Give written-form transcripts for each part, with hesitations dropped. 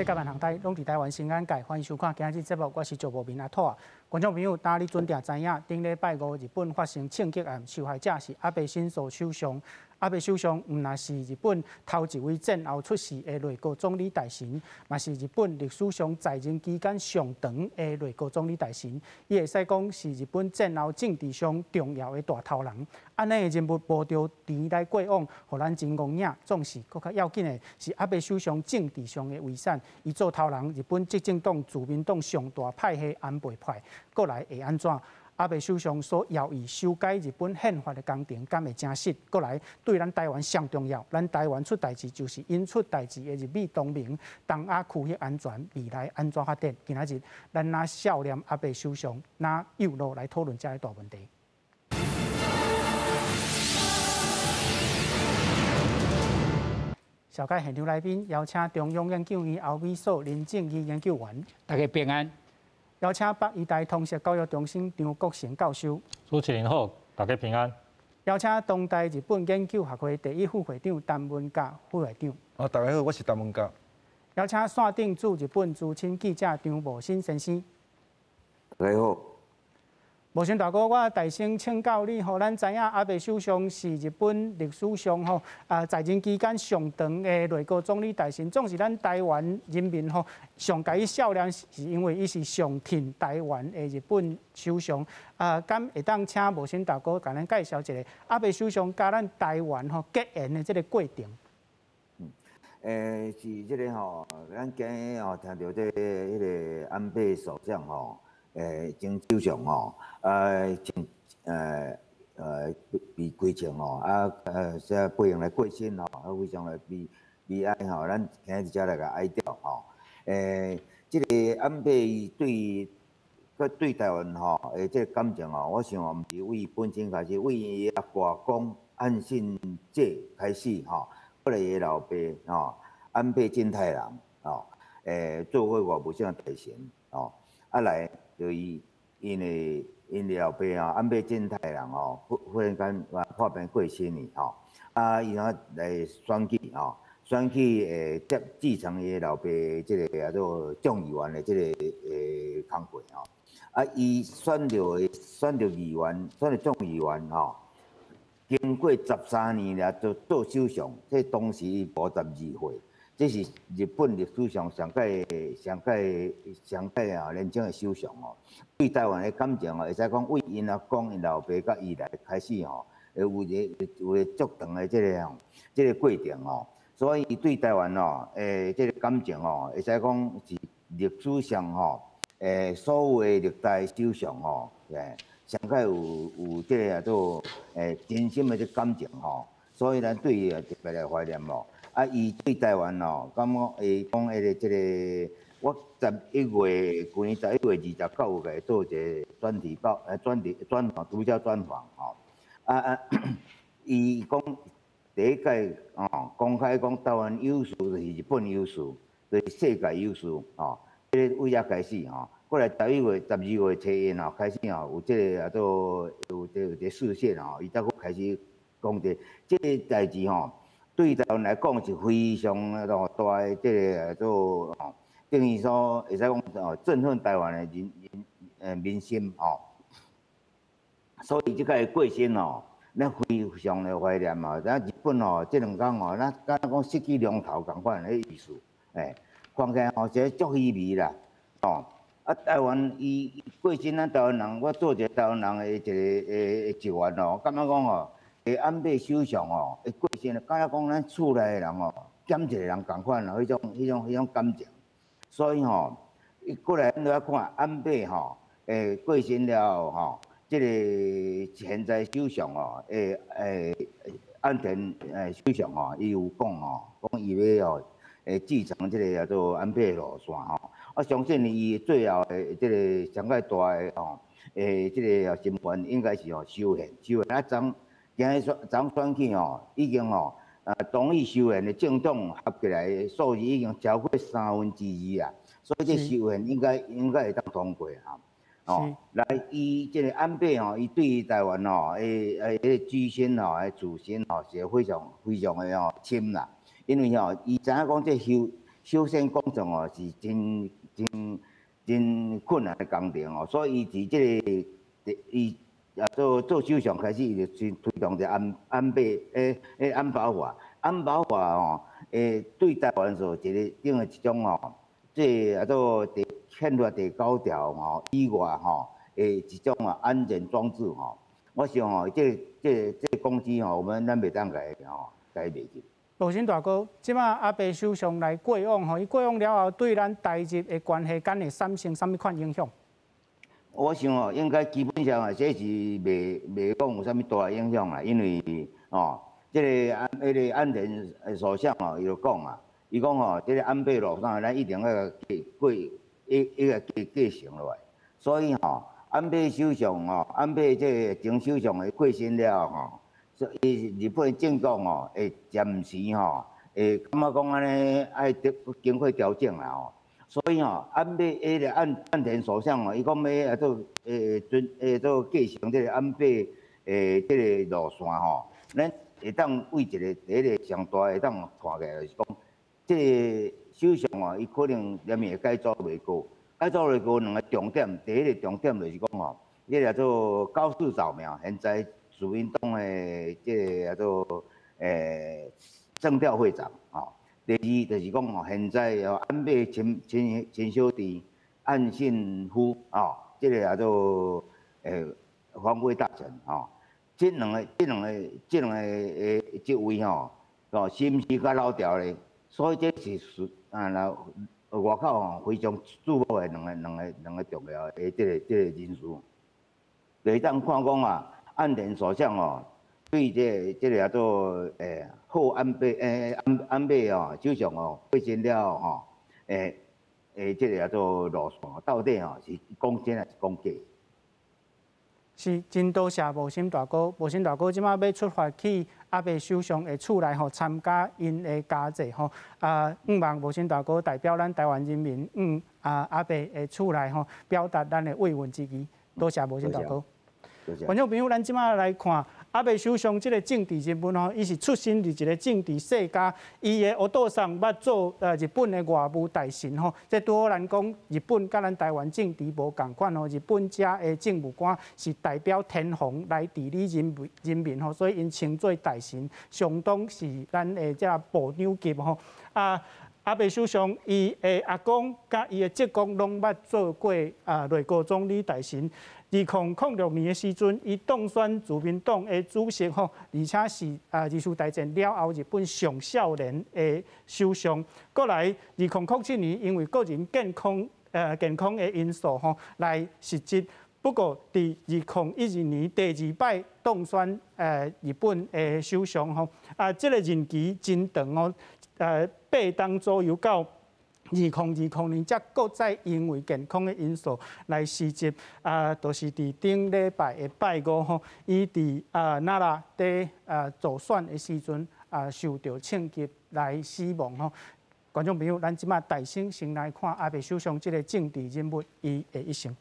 世界萬行台攏佇台灣新眼界，歡迎收看今仔日節目，我是趙無明阿兔仔。觀眾朋友，今日準定知影，頂禮拜五日本發生槍擊案，受害者是阿倍晉三首相。阿倍首相毋但是日本頭一位戰後出世的內閣總理大臣，嘛是日本歷史上在任期間上長的內閣總理大臣。伊會使講是日本戰後政治上重要的大頭人。按呢的人物無著甜來過往，予咱真戇影。總是閣較要緊的是阿倍首相政治上的遺產。伊做頭人，日本執政黨自民黨上大派系安倍派，過來會按怎？阿倍首相所要伊修改日本憲法的工程，敢會成實？過來對咱台灣上重要，咱台灣出代誌就是𪜶出代誌的日美同盟，東亞區域安全未來按怎發展？今仔日咱若少年阿倍首相，若有路來討論這个大問題。紹介現場來賓，邀請中央研究院歐美所林正義研究員。大家平安。邀請北醫大通識教育中心張國成教授。主持人好，大家平安。邀請東大日本研究學會第一副會長陳文甲副會長。啊，大家好，我是陳文甲。邀請線頂駐日本資深記者張無新先生。大家好。無新大哥，我代先請教你吼，咱知影阿倍首相是日本歷史上吼啊在任期間上長的內閣總理大臣，總是咱台灣人民吼上共伊少年，是因為伊是上挺台灣的日本首相啊，敢會當請無新大哥共咱介紹一下阿倍首相佮咱台灣吼結緣的這个過程？是這个吼，咱今日吼聽著這个彼个安倍首相吼。前首相吼，啊，前被開槍吼，啊，這不幸來過身吼，啊，非常來悲悲哀吼，咱今日才來共哀悼吼。這个安倍對對台灣吼，這个感情吼，我想毋是為本身開始，為伊的外公岸信介開始吼，過來伊的老爸吼，安倍晉太郎吼，做過外務省大臣吼，啊來。就伊𪜶的𪜶的老爸啊，安倍晉太郎吼，忽忽然間破病過身去吼，啊，伊啊來選舉吼，選舉會接繼承伊的老爸這个叫做眾議員的這个工課吼，啊，伊選著選著議員，選著眾議員吼，經過13年了，就做首相，這當時伊52歲。這是日本歷史上上屆、上屆、上屆啊年輕的首相哦。對台灣的感情哦，會使講為𪜶阿公、𪜶老爸佮伊來開始吼，會有一個有一個足長的這个吼，這个過程哦。所以對台灣哦，這个感情哦，會使講是歷史上吼，所有的歷代首相吼，上屆有有這个做真心的這感情吼，所以咱對伊特別來懷念哦。啊，伊對台灣哦，感覺伊講彼个這个，我十一月，舊年十一月29有共伊做一个專題報，專題專訪，獨家專訪吼。啊啊，伊講第一屆哦，公開講台灣有事就是日本有事，就是世界有事吼。這个為遐開始吼，過來十一月、12月初一吼，開始吼有這个啊做有這有這個視線吼，伊才閣開始講這這个代誌吼。對台灣來講是非常大的這个做吼，等於說會使講哦，振奮台灣的人人民心吼。所以這個過身哦，咱非常的懷念哦。咱日本哦，這兩工哦，咱敢若講失去龍頭仝款的意思，看起來吼是足稀微啦，吼。啊，台灣伊過身，咱台灣人，我做一個台灣人的一個一員哦，感覺講吼。安倍首相哦，會過身，敢若講咱厝內的人哦，減一個人仝款哦，彼種、彼種、彼種感情。所以吼，伊過來咱著愛看安倍吼，過身了後吼，這个現在首相哦，岸田首相吼，伊有講吼，講伊欲哦，繼承這个叫做安倍路線吼。我相信伊最後的這个上蓋大的吼，這个身份應該是吼修憲，修憲啊，昨今日選昨選舉吼，已經吼，同意修憲的政黨合起來數字已經超過2/3啊，所以這修憲應該應該會當通過啊。哦，來，伊這个安倍吼，伊對台灣吼，彼个居心吼，處心吼，是非常非常的吼深啦。因為吼，伊知影講這修修缮工程哦是真真真困難的工程哦，所以伊佇這個伊啊做做首相開始，伊就先推動這安倍安保法，安保法吼，對台灣說一個等於一種吼，這個啊做第憲法第九條吼以外吼，一種啊安全裝置吼。我想吼，這個公司吼，我們咱袂當共伊吼，共伊賣去。無信大哥，這馬安倍首相來過往吼，伊過往了後，對咱台日的關係敢會產生啥物款影響？我想哦，應該基本上啊，這是袂講有啥物大影響啦，因為哦，這個安彼個岸田首相哦，伊就講啊，伊講吼，這個安倍路線，咱一定愛繼過一一個繼繼承落來，所以吼，安倍首相吼，安倍這個前首相的過身了吼，所以日本政局吼會暫時吼會感覺講按呢愛經過調整啦吼。所以吼，安倍彼個岸田首相吼，伊講欲啊做準做繼承這個安倍這個路線吼，咱會當對一個第一個上大會當看起來就是講，這個首相吼，伊可能連會改組內閣，改組內閣兩個重點，第一個重點就是講吼，這個叫做高市早苗，現在自民黨的這個叫做政調會長吼。第二就是講吼，現在哦安倍親小弟岸信夫哦，這個叫做防衛大臣吼，這兩個職位吼，哦是毋是較老調咧？所以這是屬啊，那外口吼非常注目的兩個重要的這個人事。就會當看講啊，岸田首相哦，對這個叫做後安倍安倍哦首相哦過身了吼，這個叫做路線到底吼是講真還是講假？是真多謝無心大哥，無心大哥這馬欲出發去安倍首相的厝內吼參加𪜶的家祭吼啊，向望無心大哥代表咱台灣人民，向啊安倍的厝內吼表達咱的慰問之意。多謝無心大哥。觀眾朋友，咱這馬來看安倍首相這個政治人物吼，伊是出身佇一個政治世家，伊的お父さん捌做日本的外務大臣吼，這拄好咱講日本佮咱台灣政治無仝款吼，日本遮的政務官是代表天皇來治理人民吼，所以𪜶稱做大臣，相當是咱的這部長級吼啊。安倍首相伊的阿公佮伊的叔公攏捌做過啊內閣總理大臣。2006年的時陣，伊當選自民黨的主席吼，而且是啊二次大戰了後日本上少年的首相。過來2007年，因為個人健康的因素吼來辭職。不過，佇2012年第二擺當選日本的首相吼，啊，這個任期真長哦，8冬左右到2020年，才閣再因為健康的因素來辭職。啊，就是佇頂禮拜的拜五吼，伊佇啊奈良佇啊助選的時陣啊，受著槍擊來死亡吼。觀眾朋友，咱這馬大聲先來看安倍首相這個政治人物伊的一生。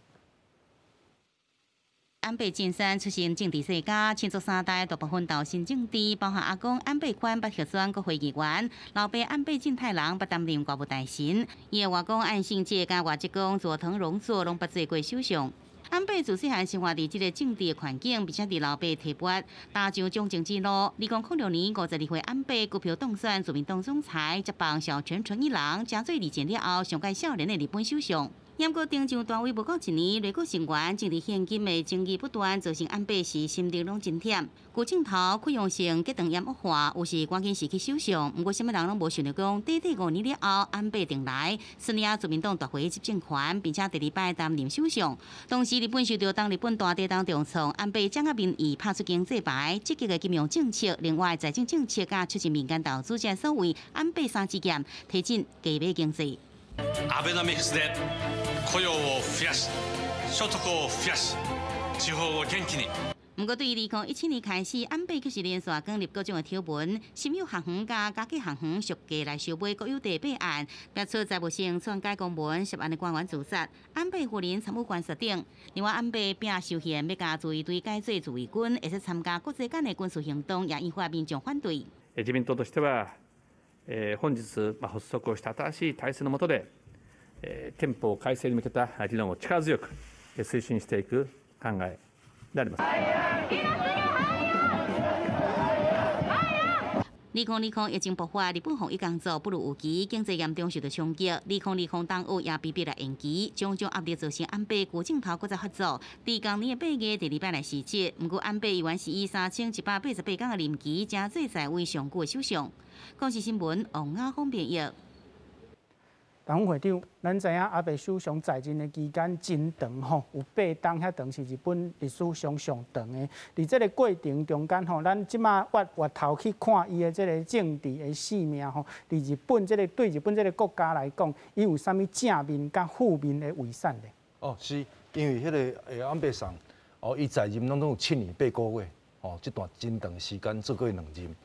安倍晉三出身政治世家，親族三代大部分投身政治，包含阿公安倍寬捌獲選國會議員，老爸安倍晉太郎捌擔任外務大臣，伊的外公岸信介佮外侄公佐藤榮作攏捌做過首相。安倍自細漢生活佇這個政治的環境，並且佇老爸提拔踏上掌政之路。2006年52歲安倍高票當選自民黨總裁，接棒小泉純一郎，成做二戰了後上蓋少年的日本首相。毋過登上大位無夠一年，內閣成員政治獻金的爭議不斷，造成安倍是心力攏真忝。舊症頭潰瘍性結腸炎惡化，有時趕緊辭去首相。毋過，啥物人攏無想著講，短短5年了後，安倍轉來，孫領自民黨奪回執政權，並且第二擺擔任首相。當時日本受著東日本大地震重創，安倍掌握民意，拍出經濟牌，積極的金融政策，另外財政政策佮促進民間投資，這所謂安倍三支箭，推進低迷經濟。アベノミクスで雇用を増やし、所得を増やし、地方を元気に。毋過對2017年開始，安倍卻是連續捲入各種的醜聞，私有學園佮家計學園屬價來收買國有地弊案，爆出財務省篡改公文涉案的官員自殺，安倍夫人參與官司等。另外，安倍拚授權欲共自衛隊改做自衛軍，會使參加國際間的軍事行動，也引發民眾反對。自民党としては、本日発足をした新しい体制の下で、憲法改正に向けた議論を力強く推進していく考えであります。2020疫情爆發，日本防疫工作不如預期，經濟嚴重受到衝擊。2020冬奧也被迫來延期，種種壓力造成安倍舊症頭閣再發作。佇今年的8月第二擺來辭職，毋過安倍猶原是以3188天的任期，成做在位上久的首相。公視新聞王亞峰編譯。陳會長，咱知影安倍首相在任的期間真長吼，有8冬遐長是日本歷史上上長的。佇這个過程中間吼，咱這馬越越頭去看伊的這个政治的生命吼，佇日本這个對日本這个國家來講，伊有啥物正面佮負面的遺產咧？哦，是因為彼个安倍桑哦，伊在任攏總有7年8個月，哦，這段真長時間做過兩任，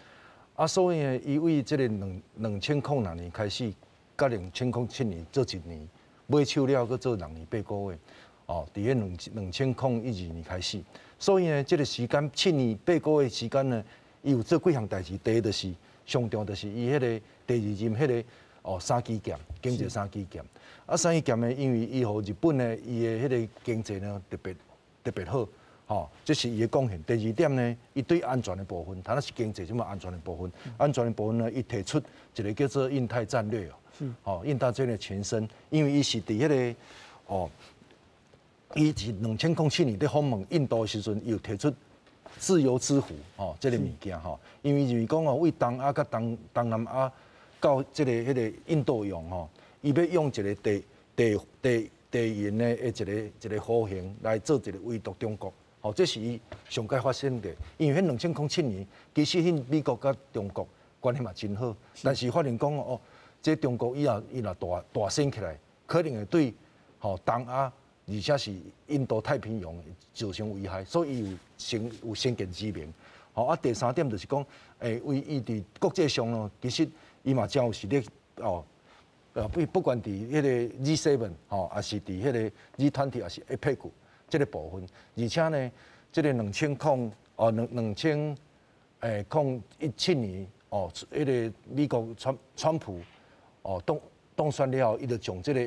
啊，所以呢，伊為這个2006年開始。佮2007年做一年，尾手了閣做6年8個月，哦，佇彼2012年開始，所以呢，這个時間七年八個月時間呢，伊有做幾項代誌。第一就是上重要就是伊彼个第二任彼个哦三支劍，經濟三支劍。啊，三支劍呢，因為伊予日本呢，伊的彼个經濟呢特別特別好，吼，這是伊的貢獻。第二點呢，伊對安全的部分，他那是經濟這麼安全的部分，安全的部分呢，伊提出一个叫做印太戰略。哦，印太戰略前身，因為伊是佇彼个哦，伊是2007年佇訪問印度的時陣，伊有提出自由之弧哦，這个物件吼，因為就是講哦，為東亞佮東南亞到這个彼个印度洋吼，伊欲用一个地形的一个弧形來做一个圍堵中國，吼，這是伊上蓋發生的。因為彼2007年，其實彼美國佮中國關係嘛真好，但是發現講哦。這中國伊若大升起來，可能會對吼東亞，而且是印度太平洋造成危害，所以伊有先見之明。吼啊，第三點就是講，為伊佇國際上咯，其實伊嘛真有實力哦。不管佇彼个 G7 吼，抑是佇彼个 G20，抑是 APEC 這个部分，而且呢，這个兩千空哦2017年哦，彼个美國川普。哦，當選了後，伊就將這个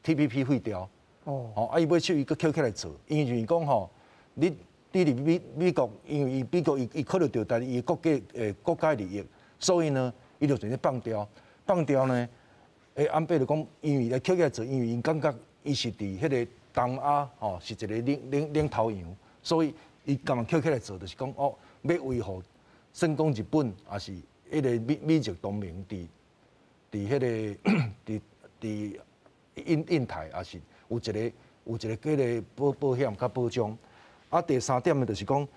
TPP 廢掉。哦，啊，伊尾手伊閣抾起來做，因為就是講吼，你佇美國，因為伊美國伊考慮著但伊國家利益，所以呢，伊就直接放掉，放掉呢，安倍就講，因為來抾起來做，因為𪜶感覺伊是佇彼个東亞吼是一个領頭羊，所以伊共抾起來做，就是講哦，欲維護，算講日本抑是彼个美日同盟佇彼个佇印太，也是有一个彼个保險佮保障。啊，第三點呢，就是講，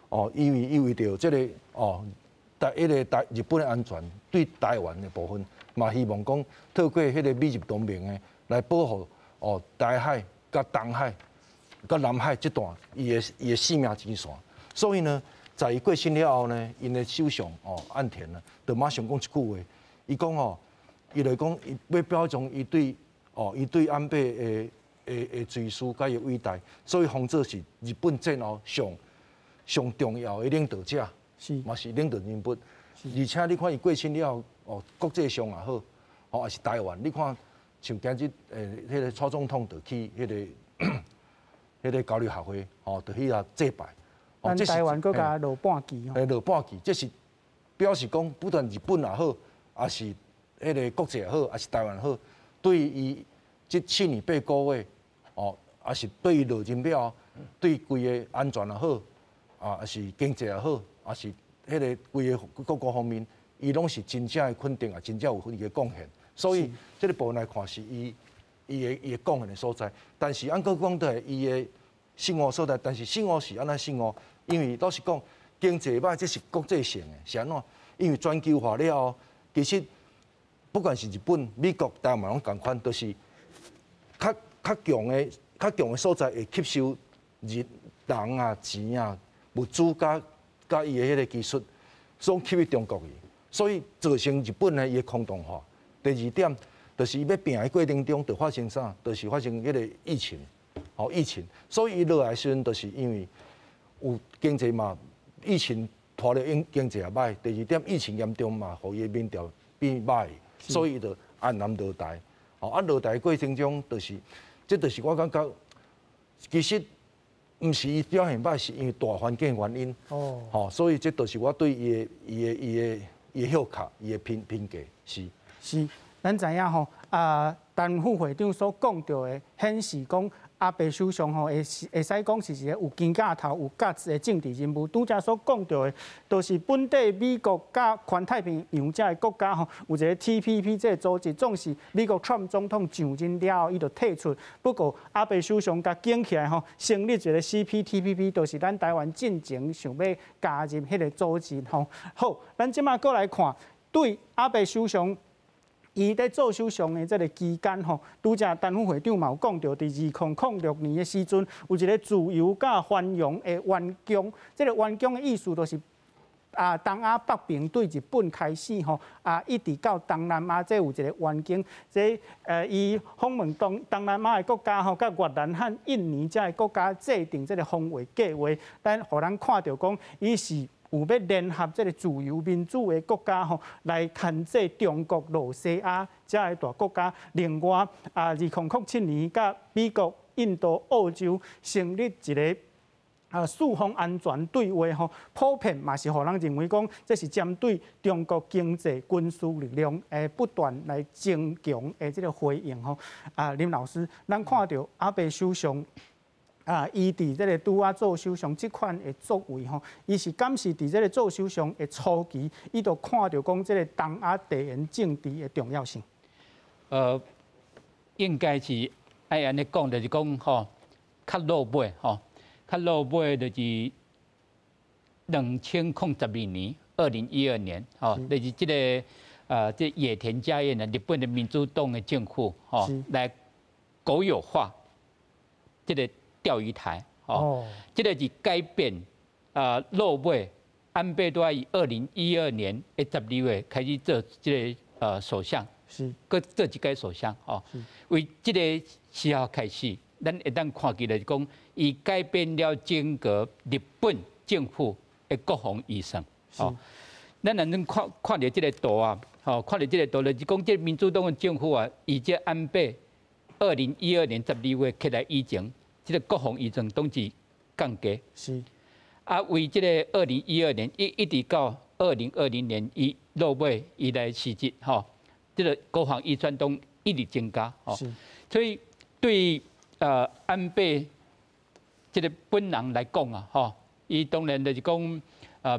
哦，因為伊為著這个哦，彼个日本的安全對台灣的部分，嘛希望講透過彼个美日同盟的來保護哦，台海佮東海佮南海這段伊的生命之線。所以呢，在伊過身了後呢，𪜶的首相哦岸田呢，就馬上講一句話，伊講哦。伊就講，伊欲表彰伊對安倍的追思佮伊偉大，所以封做是日本戰後上上重要的領導者，嘛是領導人物。而且你看伊過身了後，哦，國際上也好，哦，抑是台灣，你看像今日彼个蔡總統就去彼个交流學會，哦，就去遐祭拜。咱台灣閣共落半旗吼。落半旗，這是表示講，不但日本也好，抑是彼个國際也好，抑是台灣也好，對伊這7年8個月，哦，抑是對伊落任了後，對規个安全也好，啊，抑是經濟也好，抑是彼个規个各個方面，伊攏是真正的肯定，也真正有伊的貢獻。所以這个部分來看，是伊的貢獻的所在。但是按閣講倒伊的失誤所在，但是失誤是按怎失誤？因為老實講，經濟歹，這是國際性的，是按怎？因為全球化了後，其實。不管是日本、美國、台灣攏仝款，都是較強的所在會吸收人啊、錢啊、物資佮伊的彼个技術，攏吸去中國去，所以造成日本呢伊的空洞化。第二點，就是伊欲拼的過程中，就發生啥？就是發生彼个疫情，吼疫情。所以伊落來時陣，就是因為有經濟嘛，疫情拖了經濟也䆀。第二點，疫情嚴重嘛，予伊的民調。變歹，所以伊就黯然落台。吼，啊落台過程中，就是，這就是我感覺，其實毋是伊表現歹，是因為大環境原因。吼，所以這就是我對伊的、伊的、伊的、伊的評價、伊的評價是。是，咱知影吼，啊，陳副會長所講著的，顯示講安倍首相吼，會使講是一個有肩胛頭、有價值的政治人物。拄才所講著的，都是本底美國佮環太平洋遮的國家吼，有一個 TPP 這個組織，總是美國川普總統上任了後，伊就退出。不過安倍首相共揀起來吼，成立一個 CPTPP，就是咱台灣進前想欲加入彼個組織吼。好，咱這馬閣來看，對安倍首相。伊佇做首相的這个期間吼，拄才陳副會長嘛有講著，佇2006年的時陣，有一個自由佮繁榮的願景。這个願景的意思就是啊，東亞北邊對日本開始吼，啊，一直到東南亞，這有一个願景。這伊訪問東南亞的國家吼，佮越南和印尼遮的國家制定這个防衛計劃，咱予咱看著講，伊是有欲聯合這个自由民主的國家吼，來牽制中國、羅西亞遮的大國家。另外，啊，2007年，佮美國、印度、澳洲成立一个四方安全對話吼，普遍嘛是予人認為講，這是針對中國經濟軍事力量不斷來增強的這个回應吼。啊，林老師，咱看著安倍首相。啊，伊佇這个拄仔做首相這款的作為吼，伊是敢是佇這个做首相的初期，伊就看著講這个東亞地緣政治的重要性。應該是愛按呢講，就是講吼，較落尾吼，較落尾就是2012年，2012年，吼，就是這个這野田佳彦呢，日本的民主黨的政府吼，來國有化這个釣魚台，哦，這个是改變啊，落尾安倍都佇2012年的12月開始做這个首相，閣做一屆首相，哦，為這个時候開始，咱會當看起來是講，伊改變了整個日本政府的國防預算，哦，咱若能看看著這个圖啊，吼，看著這个圖就是講，這民主黨的政府啊，伊這安倍2012年12月起來以前，這个國防預算攏是降低，啊，為這个二零一二年一直到2020年，伊落尾伊來辭職，吼，這个國防預算攏一直增加，吼，所以對安倍這个本人來講啊，吼，伊當然就是講，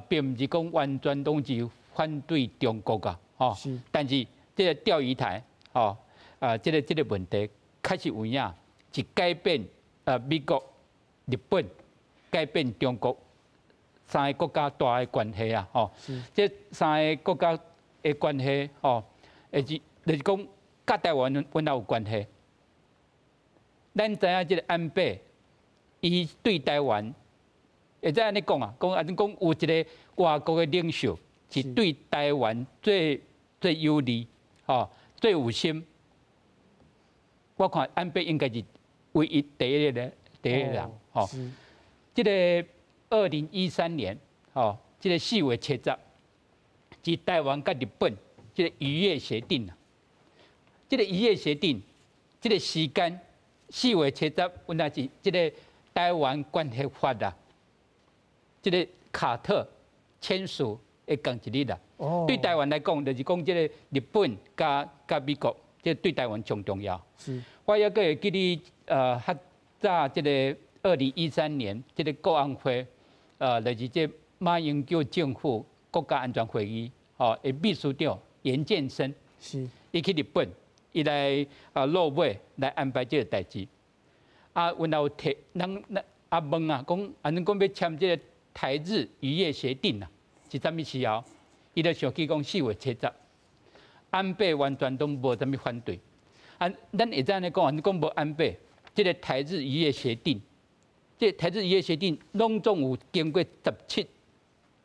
並毋是講完全攏是反對中國啊，吼，但是這个釣魚台，吼，啊，這个問題確實有影，是改變。美國、日本改變中國三个國家大的關係啊，吼，這三个國家的關係，吼，就是講，佮台灣阮也有關係。咱知影這个安倍，伊對台灣，會使按呢講啊，講按呢講有一个外國的領袖是對台灣最最有利，吼，最有心。我看安倍應該是唯一第一個人，吼，這个2013年，吼，這个4月70，是台灣佮日本這个漁業協定啊，這个漁業協定，這个時間四月七十，原來是這个台灣關係法啊，這个卡特簽署的仝一日啦。對台灣來講，就是講這个日本佮美國，這對台灣上重要。我猶閣會記得，較早這个2013年，這个國安會，就是這馬英九政府國家安全會議，吼，的秘書長嚴建生，伊去日本，伊來落尾來安排這个代誌。啊，阮也有提，人咱啊問啊，講按呢講欲簽這个台日漁業協定啊，是啥物時候？伊就想起講四月七十，安倍完全攏無啥物反對。啊，咱會使按呢講，按呢講無安倍，這个台日漁業協定，這个台日漁業協定攏總有經過17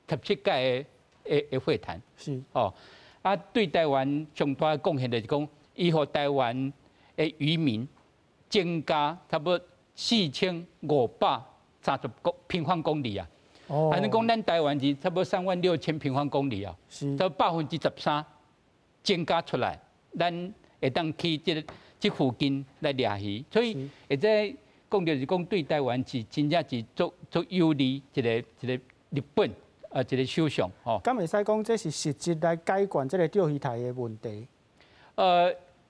屆的會談。哦，啊，對台灣上大的貢獻就是講，伊予台灣的漁民增加差不多4530平方公里啊。按呢講，咱台灣是差不多36,000平方公里啊，差不多13%增加出來，咱會當去這個這附近來掠魚，所以會使講就是講對台灣是真正是足足有利一個一個日本啊一個首相吼。敢會使講這是實質來解決這個釣魚台的問題？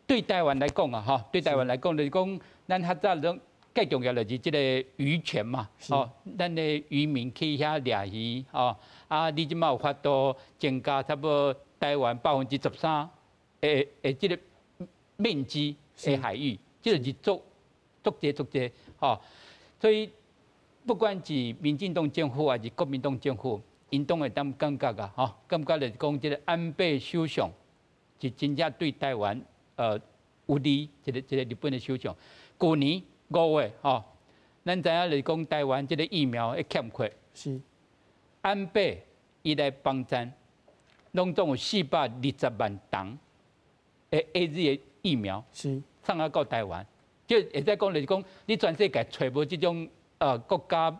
對台灣來講啊，吼，對台灣來講就是講，咱較早攏最重要就是這個漁權嘛，吼，咱的漁民去遐掠魚，吼，啊，你這馬有法度增加差不多台灣13%的這個面積的海域，這就是足足濟足濟，吼，所以不管是民進黨政府還是國民黨政府，𪜶攏會當感覺啊，吼，感覺就是講這個安倍首相是真正對台灣有利，這個日本的首相。舊年5月吼，咱知影就是講台灣這個疫苗的欠缺，安倍伊來幫贊，攏總有420萬筒的 AZ 的疫苗送啊到台灣，就會使講就是講，你全世界揣無這種國家，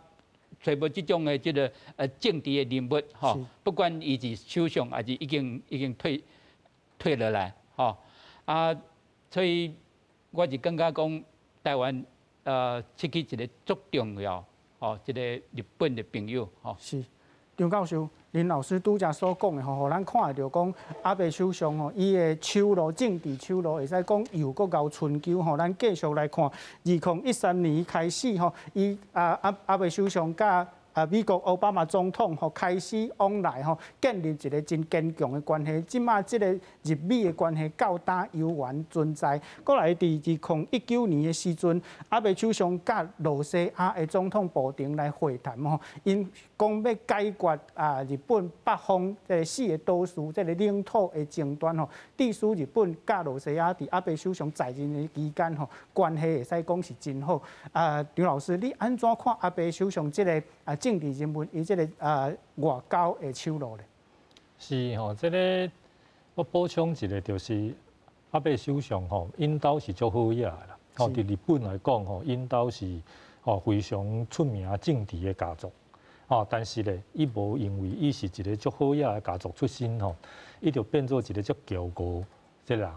揣無這種的這個政治的人物吼，不管伊是首相還是已經退落來吼啊，所以我是感覺講台灣失去一個足重要吼，這個日本的朋友吼。是，張教授，林老師拄才所講的吼，予咱看會著講安倍首相吼，伊的手路政治手路會使講又閣熬春秋吼。咱繼續來看，2013年開始吼，伊啊安倍首相佮美國奧巴馬總統吼開始往來吼，建立一個真堅強的關係。這馬這個日美的關係到今猶原存在。過來佇2019年的時陣，安倍首相佮羅西亞的總統普丁來會談吼，𪜶講欲解決日本北方這個四個島嶼這個領土的爭端吼。致使日本佮羅西亞佇安倍首相在任的期間吼，關係會使講是真好。張老師，你按怎看安倍首相這個政治人物，伊這個外交的手路咧？是吼，這個我補充一下，就是安倍首相吼，𪜶兜是足好額的啦。吼，佇日本來講吼，𪜶兜是吼非常出名政治的家族。吼，但是咧，伊無因為伊是一個足好額的家族出身吼，伊就變做一個足驕傲這個人。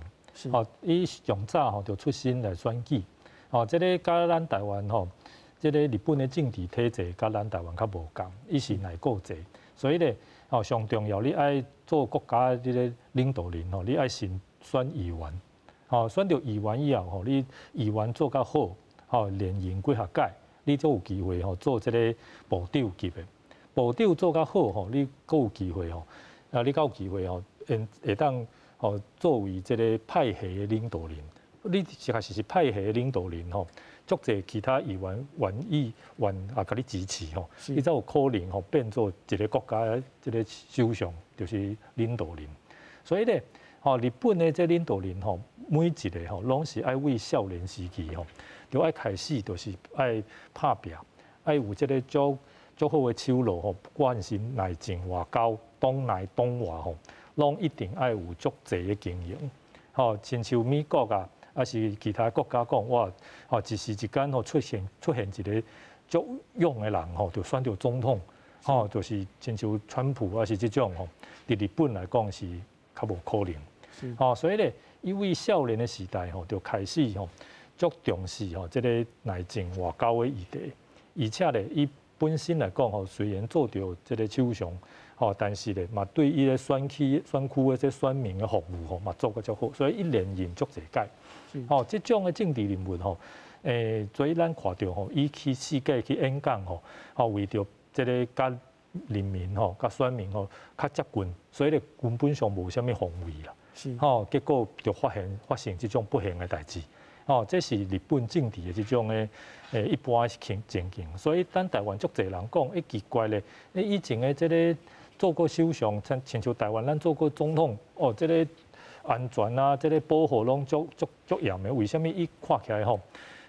吼，伊上早吼就出身來選舉。吼，這個佮咱台灣吼，這個日本的政治體制佮咱台灣較無仝，伊是內閣制，所以咧，吼上重要你愛做國家這個領導人吼，你愛先選議員，吼選著議員以後吼，你議員做較好，吼連任幾若屆，你就有機會吼做這個部長級的，部長做較好吼，你閣有機會吼，啊你閣有機會吼，會會當吼作為這個派系的領導人，你確實是派系的領導人吼。足濟其他議員願意願啊，共你支持吼，你才有可能吼變做一個國家的這個首相，就是領導人。所以咧，吼日本的這領導人吼，每一個吼攏是愛為少年時期吼，就愛開始就是愛拍拚，愛有這個足足好的手路吼，不管是內政外交、黨內黨外吼，攏一定愛有足濟的經驗。吼，親像美國啊，抑是其他國家講，哇，吼一時之間吼出現一個足勇的人吼，就選著總統，吼，就是親像川普抑是這種吼，佇日本來講是較無可能。吼，所以咧，伊為少年的時代吼，就開始吼足重視吼這個內政外交的議題，而且咧，伊本身來講吼，雖然做著這個首相，吼，但是咧嘛對伊個選區的這選民的服務吼嘛做閣足好，所以伊連任足濟屆。吼，這種的政治人物吼，所以咱看著吼，伊去世界去演講吼，吼為著這個佮人民吼、佮選民吼較接近，所以咧根本上無啥物防衛啦。吼，結果就發生這種不幸的代誌。吼，這是日本政治的這種的一般情情景。所以咱台灣足濟人講，欸奇怪咧，你以前的這個做過首相，親像台灣咱做過總統，哦，這個安全啊，這個保護攏足足足嚴的，為啥物伊看起來吼，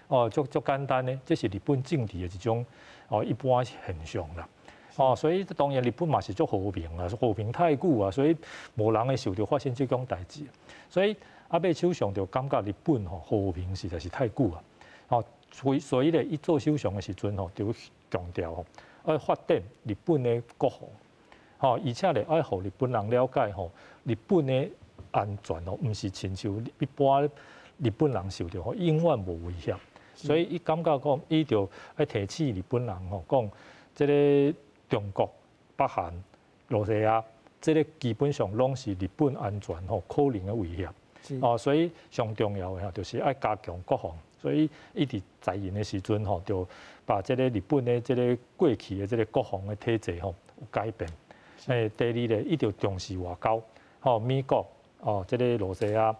哦，足足簡單呢？這是日本政治的一種哦一般現象啦。哦，所以當然日本嘛是足和平啊，和平太久啊，所以無人會受著發生這種代誌。所以安倍首相就感覺日本吼和平實在是太久啊。吼，所以咧，伊做首相的時陣吼，就強調吼，愛發展日本的國防。吼，而且咧愛予日本人了解吼，日本的安全哦，毋是親像一般日本人受著吼，永遠無威脅。所以伊感覺講，伊就愛提醒日本人吼，講這个中國、北韓、露西亞，這个基本上攏是日本安全吼可能的威脅。哦，所以上重要的吼，就是愛加強國防。所以伊佇在任的時陣吼，就把這个日本的這个過去的這个國防的體制吼有改變。第二咧，伊就重視外交，吼美國、哦這个露西亞、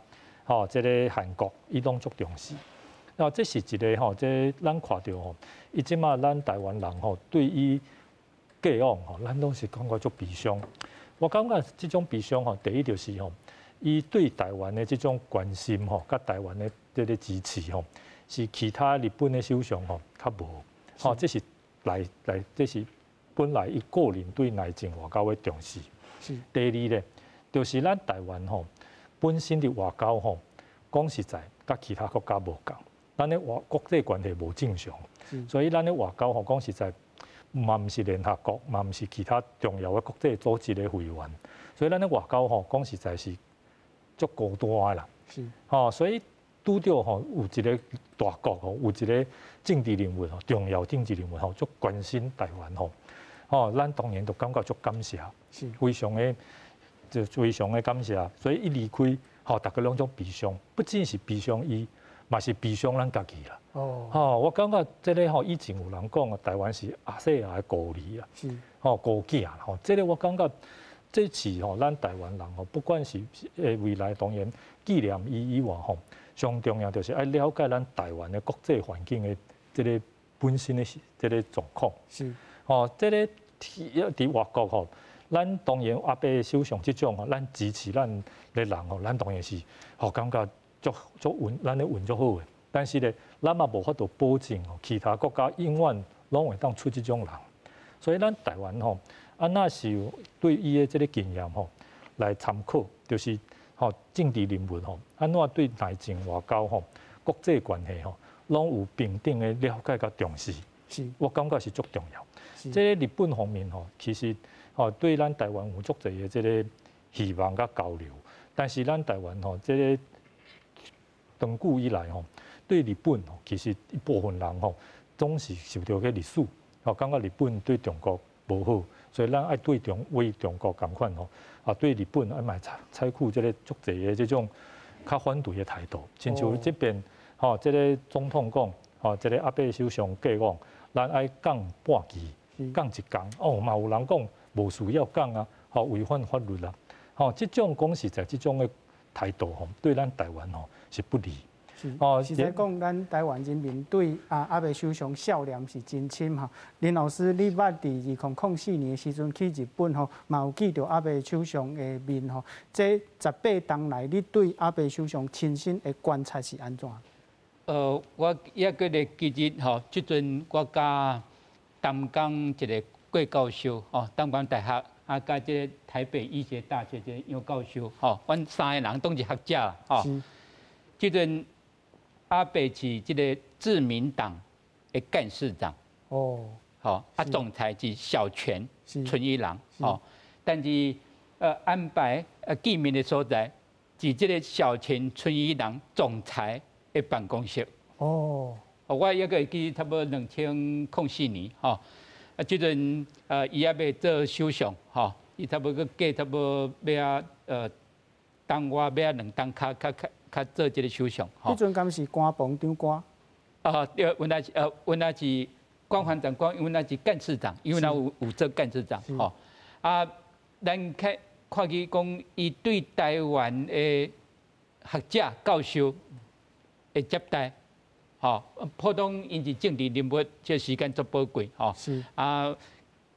吼這个韓國，伊攏足重視。啊，這是一个吼，這咱看著吼，伊這馬咱台灣人吼對伊過往吼，咱攏是感覺足悲傷。我感覺這種悲傷吼，第一就是吼，伊對台灣的這種關心吼，佮台灣的這个支持吼，是其他日本的首相吼較無。吼，這是來來，這是本來伊個人對內政外交的重視。第二咧，就是咱台灣吼本身佇外交吼，講實在，佮其他國家無仝。咱的外國際關係無正常，所以咱的外交吼講實在，嘛毋是聯合國，嘛毋是其他重要的國際組織的會員，所以咱的外交吼講實在是足孤單的啦。吼，所以拄著吼有一个大國吼，有一个政治人物吼，重要政治人物吼，足關心台灣吼，吼，咱當然就感覺足感謝，非常的就非常的感謝。所以伊離開吼，逐家攏足悲傷，不只是悲傷伊。嘛是悲傷咱家己啦。哦，吼，我感覺這个吼以前有人講啊，台灣是亞細亞的孤兒啊，吼孤囝啦。吼，這个我感覺這次吼，咱台灣人吼，不管是未來當然紀念伊以外吼，上重要就是愛了解咱台灣的國際環境的這个本身的這个狀況。吼，這个佇外國吼，咱當然安倍首相這種吼，咱支持咱的人吼，咱當然是吼感覺足足運，咱咧運足好的，但是咧，咱嘛無法度保證吼，其他國家永遠攏會當出這種人，所以咱台灣吼，啊，若是有對伊的這个經驗吼來參考，就是吼政治人物吼，按怎對內政外交吼、國際關係吼，攏有平等的了解佮重視，我感覺是足重要。這个日本方面吼，其實吼對咱台灣有足濟的這个希望佮交流，但是咱台灣吼這个長久以來吼，對日本吼，其實一部分人吼，總是受著個歷史，吼感覺日本對中國無好，所以咱愛對中為中國仝款吼，啊對日本愛嘛採取這个足濟的這種較反對的態度。親像這邊吼，這个總統講，吼這个安倍首相過講，咱愛降半旗，降一工，哦嘛有人講無需要降啊，吼違反法律啦，吼這種講實在這種的態度吼，對咱台灣吼是不利。哦，實在講，咱台灣人民對啊安倍首相孝念是真深吼。林老師，你捌佇2004年的時陣去日本吼，嘛有見著安倍首相的面吼。這18冬來，你對安倍首相親身的觀察是按怎？我猶閣會記得吼，這陣我佮淡江一个郭教授吼，淡江大學啊，佮這个台北醫學大學這个楊教授吼，阮三个人攏是學者吼。這陣安倍是這个自民黨的幹事長哦，吼啊，總裁是小泉純一郎吼，但是安倍見面的所在是這个小泉純一郎總裁的辦公室哦。我猶閣會記差不多2004年吼，啊，這陣伊猶未做首相吼，伊差不多過差不多欲仔冬外欲仔兩冬較較較較做這个首相。彼陣敢是官房長官？啊，對，阮那是官房長官，阮那是幹事長，因為阮有做幹事長吼。啊，咱看看見講，伊對台灣的學者教授的接待，吼，普通𪜶是政治人物，這時間足寶貴吼。啊，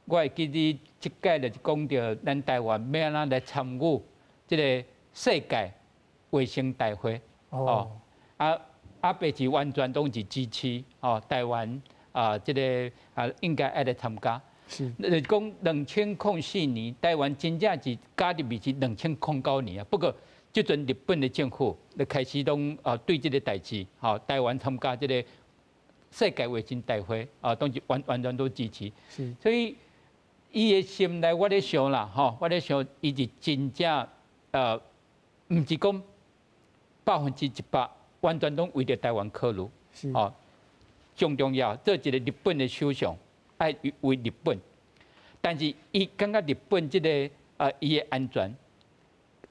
我會記得這擺就是講著咱台灣欲按怎來參與這个世界衛生大會。哦。啊，安倍是完全攏是支持哦，台灣啊，這个啊應該愛來參加。就是講2004年，台灣真正是加入去是2009年啊。不過，這陣日本的政府就開始攏啊對這个代誌，吼台灣參加這个世界衛生大會啊，攏是完完全都支持。所以，伊的心內我咧想啦，吼，我咧想，伊是真正毋是講100%完全攏為著台灣考慮，吼，上重要做一個日本的首相，愛為日本，但是伊感覺日本這個伊的安全，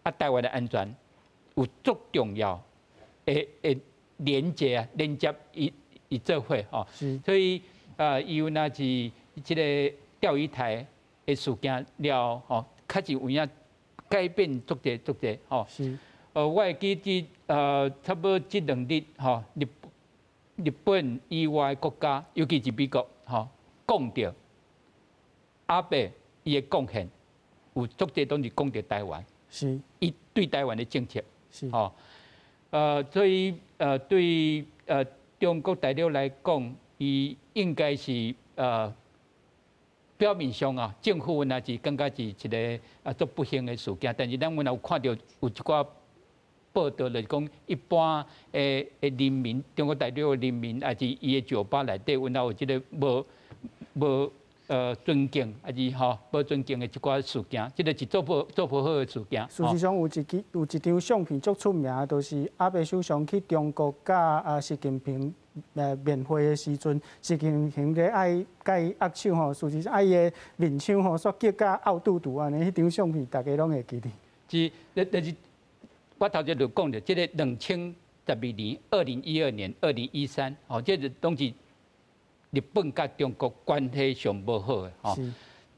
啊台灣的安全有足重要的連接啊，連接伊伊做伙吼，所以伊有若是這個釣魚台的事件了吼，確實有影改變足濟足濟吼。我會記得差不多這兩日吼，日本以外的國家，尤其是美國吼，講著阿伯伊的貢獻有足濟攏是講著台灣，伊對台灣的政策，吼，所以對中國大陸來講，伊應該是表面上啊，政府若是感覺是一個足不幸的事件，但是咱阮也有看著有一寡報道，就是講一般的人民，中國大陸的人民，抑是伊的酒吧內底，阮也有這個無尊敬，抑是吼無尊敬的一寡事件，這個是做無好的事件。事實上，有一張相片足出名，就是阿伯首相去中國佮習近平面會的時陣，習近平咧愛佮伊握手吼，事實上伊的面相吼，煞激甲嘔肚肚按呢，彼張相片大家攏會記得。是，但是我頭前就講著，這個2012年、2012年、2013，吼，這個攏是日本佮中國關係上無好的，吼。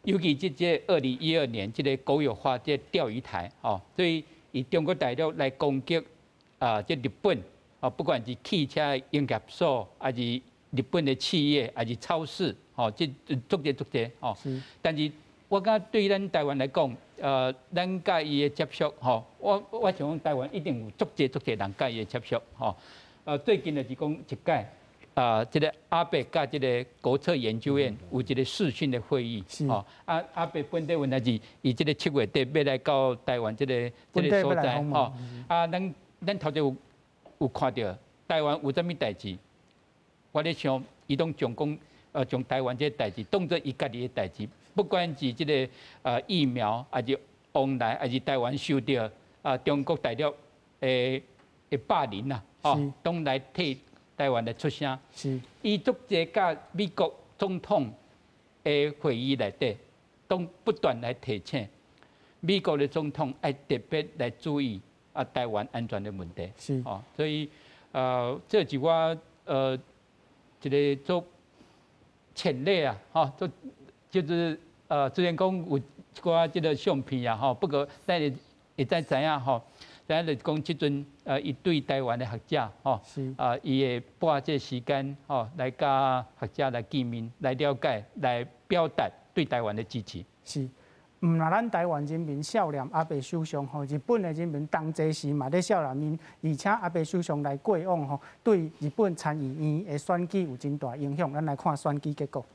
尤其這2012年這個國有化這釣魚台，吼，所以以中國大陸來攻擊啊，這日本，哦，不管是汽車營業所，還是日本的企業，還是超市，吼，這足濟足濟，吼。但是我感覺對咱台灣來講，咱佮伊的接觸，吼，我想講台灣一定有足濟足濟人佮伊的接觸，吼。最近就是講一擺，這個阿伯佮這個國策研究院有一個視訊的會議，吼。啊，阿伯本底原來是伊這個7月底欲來到台灣這個所在，吼。啊，咱頭前有看著台灣有啥物代誌，我咧想，伊攏將講，將台灣這個代誌當做伊家己的代誌。不管是這個疫苗，還是往來，還是台灣受著中國大陸的霸凌啦，哦，攏來替台灣來出聲。伊足濟佮美國總統的會議內底，攏不斷來提醒美國的總統愛特別來注意台灣安全的問題。哦，所以這是我一個做潛力啊，吼，做就是。雖然講有一寡這個相片啊，吼，不過咱會會使知影吼，知影就是講這陣伊對台灣的學者，吼，伊會撥這個時間，吼，來佮學者來見面，來了解，來表達對台灣的支持。是，毋若咱台灣人民少年阿伯首相吼，日本的人民同齊時嘛咧少年𪜶，而且阿伯首相來過往吼，對日本參議院的選舉有真大影響。咱來看選舉結果。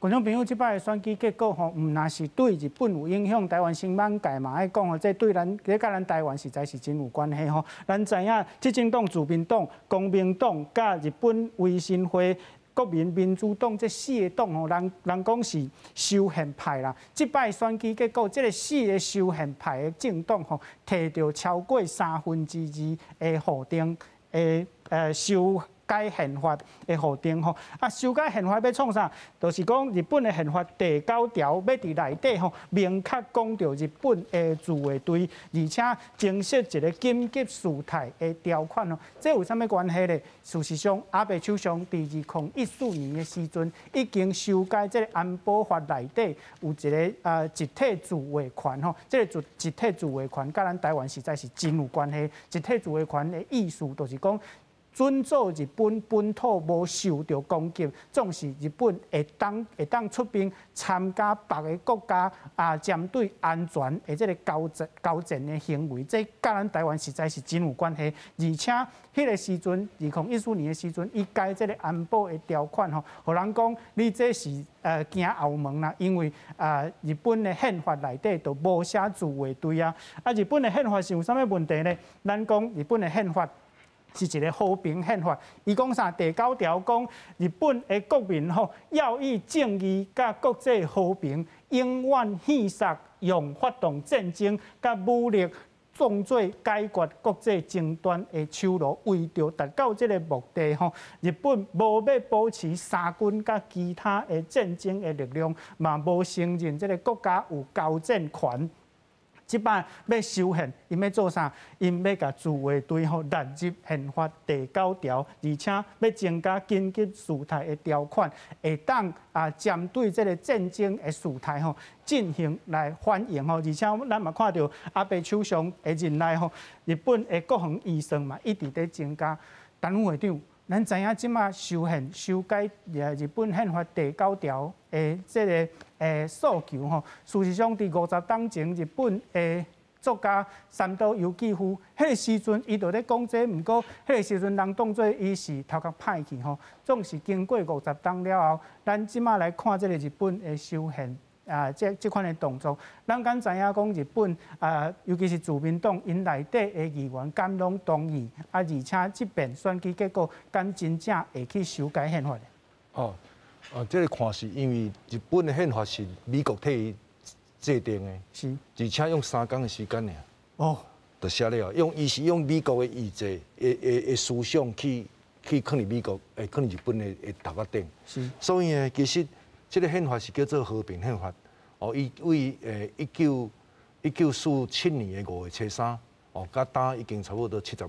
觀眾朋友，這擺的選舉結果吼，毋若是對日本有影響，台灣新聞界嘛愛講吼，這對咱，這佮咱台灣實在是真有關係吼。咱知影，執政黨自民黨、公明黨佮日本維新會、國民民主黨這四個黨吼，人講是修憲派啦。這擺選舉結果，這個四個修憲派的政黨吼，摕著超過2/3的予定的修改憲法的予定吼，啊，修改憲法欲創啥？就是講日本的憲法第9條欲佇內底吼，明確講著日本的自衛隊，而且增設一個緊急事態的條款吼。這有啥物關係咧？事實上，阿伯首相佇2014年的時陣，已經修改這個安保法內底有一個集體自衛權吼。這個集體自衛權，佮咱台灣實在是真有關係。集體自衛權的意思就是講，准做日本本土無受著攻擊，總是日本會當出兵參加別个國家啊，針對安全的這個交戰的行為，這佮咱台灣實在是真有關係。而且，彼個時陣，2014年的時陣，伊改這個安保的條款吼，予人講你這是驚後門啦，因為日本的憲法內底就無寫自衛隊啊。啊，日本的憲法是有啥物問題呢？咱講日本的憲法。是一个和平憲法。伊講啥？第九條講日本的國民吼要以正義佮國際和平，永遠棄殺用發動戰爭佮武力創做解決國際爭端的手路。為著達到這个目的吼，日本無欲保持三軍佮其他的戰爭的力量，嘛無承認這个國家有交戰權。這擺欲修憲，𪜶欲做啥？𪜶欲共自衛隊吼納入憲法第九條，而且欲增加緊急事態的條款，會當啊針對這个戰爭的事態吼進行來反應吼。而且咱嘛看著安倍首相的任內吼，日本的國防預算嘛一直佇增加。陳副會長，咱知影這馬修憲修改日本憲法第九條的這个訴求吼，事實上佇50冬前，日本的作家三島由紀夫，彼个時陣伊就咧講這個，毋過彼个時陣人當做伊是頭殼歹去吼。總是經過50冬了後，咱這馬來看這个日本的修憲啊，這款的動作，咱敢知影講日本啊，尤其是自民黨𪜶內底的議員敢攏同意啊？而且這遍選舉結果敢真正會去修改憲法？哦。啊，這个看是因為日本的憲法是美國替伊制定的，而且用3工的時間爾，就寫了，用伊是用美國的意志的思想去囥佇美國，會囥佇日本的頭殼頂。所以呢，其實這个憲法是叫做和平憲法。哦，伊為1947年的5月初3，哦，佮今已經差不多70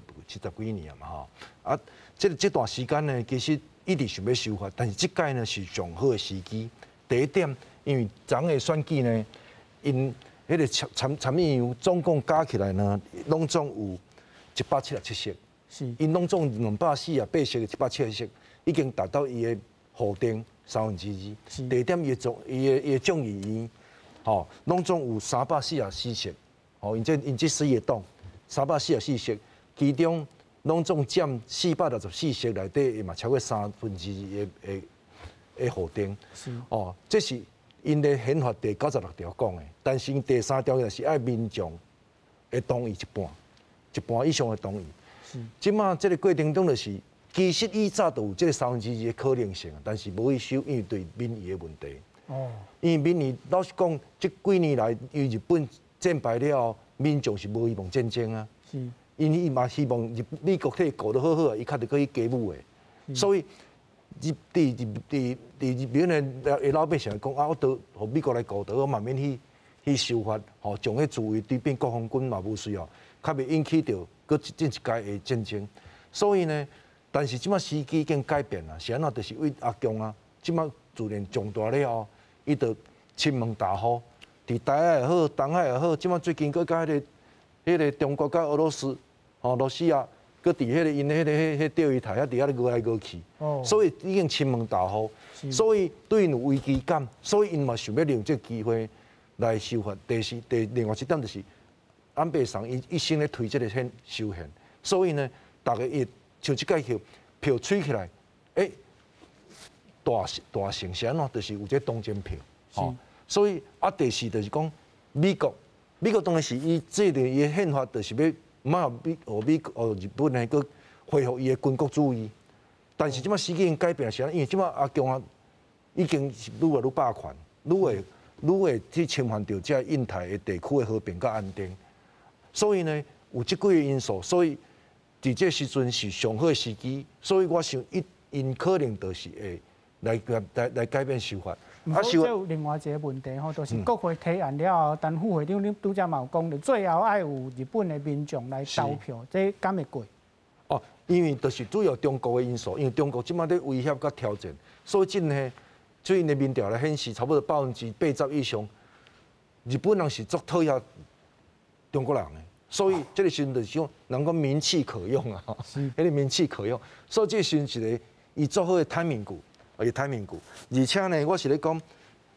幾年啊嘛吼。啊，這段時間呢，其實一直想欲修法，但是這擺呢是上好的時機。第一點，因為昨的選舉呢，𪜶彼个參議員總共加起來呢，攏總有177席。𪜶攏總248席的177席，已經達到伊的法定2/3。第二點，伊的眾議院，吼，攏總有344席。吼，𪜶這四個黨344席，其中攏總佔464席內底，嘛超過2/3的法定。哦，這是𪜶的憲法第96條講的，但是第三條就是愛民眾的同意一半，一半以上的同意。這馬這个過程中就是，其實以早就有這个2/3的可能性，但是無去修，因為對民意的問題。因為民意老實講，這幾年來，因為日本戰敗了後，民眾是無希望戰爭啊。因為伊嘛希望日美國替伊顧得好好啊，伊較著閣去加武的。所以佇日本的老百姓來講啊，我都予美國來顧著，我嘛免去修法，吼，將彼自衛隊變國防軍嘛無需要，較袂引起著閣進一屆的戰爭。所以呢，但是這馬時機已經改變啦，是按怎？就是為阿共啊，這馬自然壯大了後，伊就侵門踏戶，佇台海也好，東海也好，這馬最近閣佮彼个中國佮俄羅斯，吼，羅西亞，閣佇彼个𪜶彼個釣魚台遐佇遐咧熬來熬去，所以已經侵門踏戶，所以對𪜶有危機感，所以𪜶嘛想欲利用這個機會來修法。第四，另外一點就是安倍桑伊一生咧推這个憲修憲，所以呢，逐家伊像這擺票吹起來，欸，大成是按怎？就是有這同情票，吼。所以啊，第四就是講美國當然是伊制定伊的憲法，就是欲毋愛予日本呢，閣恢復伊的軍國主義。但是這馬時機已經改變是按怎？因為這馬阿共啊，已經是愈來愈霸權，愈會去侵犯著這印太的地區的和平佮安定。所以呢，有這幾個因素，所以佇這時陣是上好的時機。所以我想，𪜶可能就是會來改變修法。毋過，這有另外一个問題吼，就是國會提案了後，陳副會長你拄才嘛有講著，最後愛有日本的民眾來投票，這敢會過？哦，因為就是主要中國的因素，因為中國這馬咧威脅佮挑戰，所以這呢，最近的民調來顯示，差不多80%以上，日本人是足討厭中國人的，所以這个時陣就是講，人講民氣可用啊，彼个民氣可用，所以這個時陣一個伊做好的 timing，伊 timing，而且呢，我是咧講，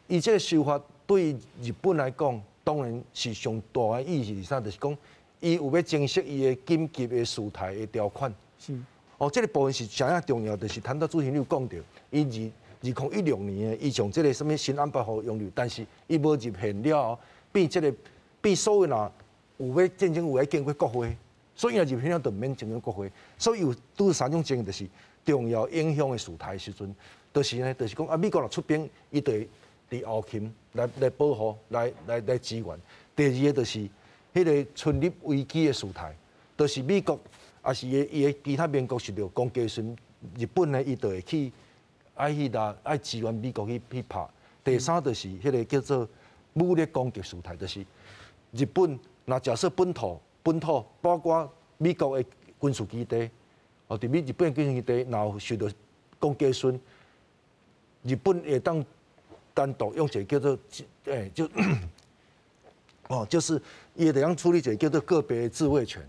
伊這个修法對日本來講，當然是上大的意義是啥？就是講，伊有欲增設伊的緊急的事態的條款。哦，這个部分是誠正重要，就是陳德主席你有講著，伊2016年的，伊將這个啥物新安保法用入，但是伊無入憲了後，變這个變所有若有欲戰爭有愛經過國會，所以伊若入去了就毋免徵詢國會。所以有拄三種情形，就是重要影響的事態的時陣，就是呢，就是講啊，美國若出兵，伊就會佇後勤來保護、來支援。第二个就是彼个存立危機的事態，就是美國抑是伊的其他盟國受著攻擊的時陣，日本呢，伊就會去愛去來愛支援美國去拍。第三就是彼个叫做武力攻擊事態，就是日本若假設本土包括美國的軍事基地，哦，佇美日本的軍事基地，若有受著攻擊的時陣，日本會當單獨用一个叫做就哦，就是伊會當處理一个叫做個別自衛權。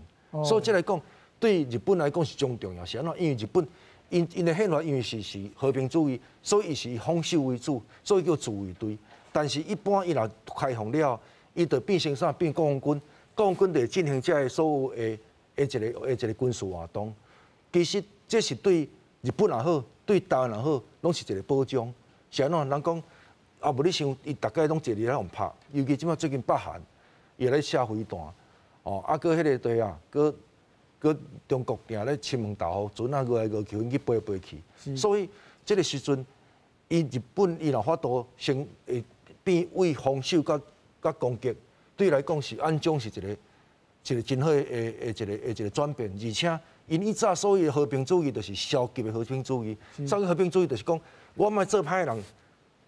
所以這來講，對日本來講是真重要，是按怎？因為日本𪜶𪜶的憲法因為是和平主義，所以伊是以防守為主，所以叫自衛隊。但是，一般伊若開放了，伊就變成啥？變國防軍，國防軍就會進行這个所有的一個軍事活動。其實這是對日本也好，對台灣也好，攏是一個保障。是按怎？人講啊，無你想，伊逐擺攏坐佇咧予拍，尤其這擺最近北韓伊咧射飛彈，哦，啊，閣彼个對啊，閣中國定咧金門島吼，船仔搖來搖去，去飛飛去。所以這个時陣，伊日本伊若法度先會變為防守佮攻擊，對來講是按種是一個真好的一個轉變，而且𪜶以早所謂的和平主義就是消極的和平主義，啥物和平主義就是講我莫做歹人，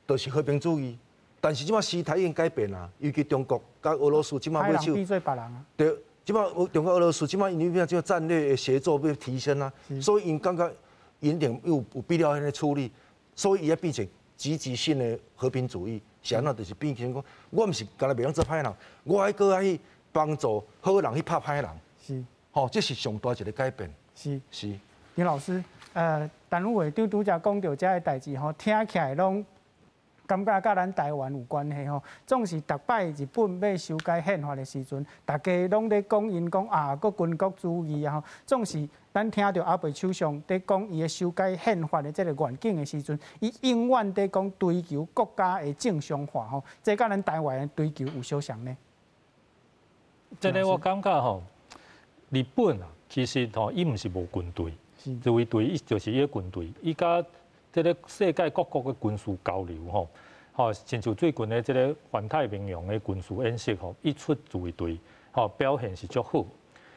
就是和平主義。但是這擺時態已經改變啦，尤其中國佮俄羅斯這擺欲變做別人啊。對，這擺中國俄羅斯這擺𪜶變這個戰略的協作欲提升啊，所以𪜶感覺𪜶一定有必要按呢處理，所以伊愛變成積極性的和平主義，是按怎？就是變成講，我毋是干焦袂當做歹人，我愛閣愛去幫助好人去拍歹人。吼，這是上大一個改變。是。林老師，陳副會長拄才講著這个代誌吼，聽起來攏感覺佮咱台灣有關係吼。總是逐擺日本欲修改憲法的時陣，大家攏咧講𪜶講啊，閣軍國主義啊吼。總是咱聽著安倍首相佇講伊的修改憲法的這个願景的時陣，伊永遠佇講追求國家的正常化吼。這佮咱台灣的追求有相像呢？這个我感覺吼，日本啊，其實吼，伊毋是無軍隊，自衛隊伊就是伊的軍隊，伊佮這个世界各國的軍事交流吼，吼，親像最近的這个環太平洋的軍事演習吼，伊出自衛隊，吼，表現是足好。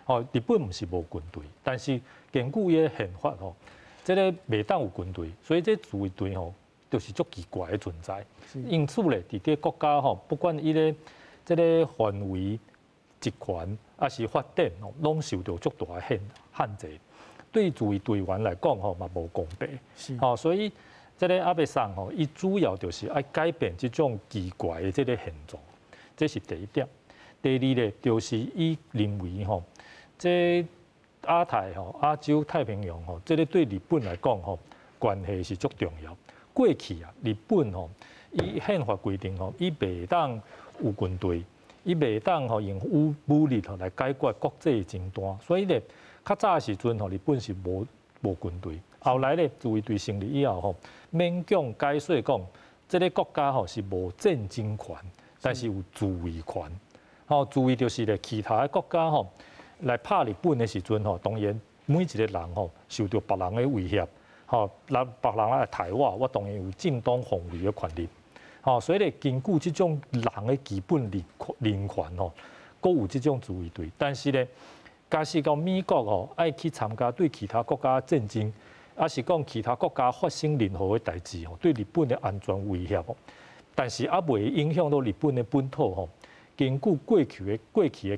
吼，日本毋是無軍隊，但是根據伊的憲法吼，這个袂當有軍隊，所以這自衛隊吼，就是足奇怪的存在。因此咧，佇這個國家吼，不管伊个這個範圍、職權，抑是發展吼，攏受著足大的限制。對自衛隊員來講吼，嘛無公平。吼，所以這个安倍桑吼，伊主要就是愛改變這種奇怪的這个現狀，這是第一點。第二咧，就是伊認為吼，這亞太吼、亞洲太平洋吼，這个對日本來講吼，關係是足重要。過去啊，日本吼，伊憲法規定吼，伊袂當有軍隊，伊袂當吼用武力吼來解決國際爭端，所以咧，較早的時陣吼，日本是無軍隊。後來咧，自衛隊成立以後吼，勉強解說講，這个國家吼是無戰爭權，但是有自衛權。吼，自衛就是咧，其他的國家吼來拍日本的時陣吼，當然每一個人吼受著別人的威脅，吼，來別人來刣我，我當然有正當防衛的權利。吼，所以咧，根據這種人的基本人權吼，閣有這種自衛隊。但是咧，假使講美國吼愛去參加對其他國家戰爭，抑是講其他國家發生任何的代誌吼，對日本的安全威脅，但是猶未影響到日本的本土吼。根據過去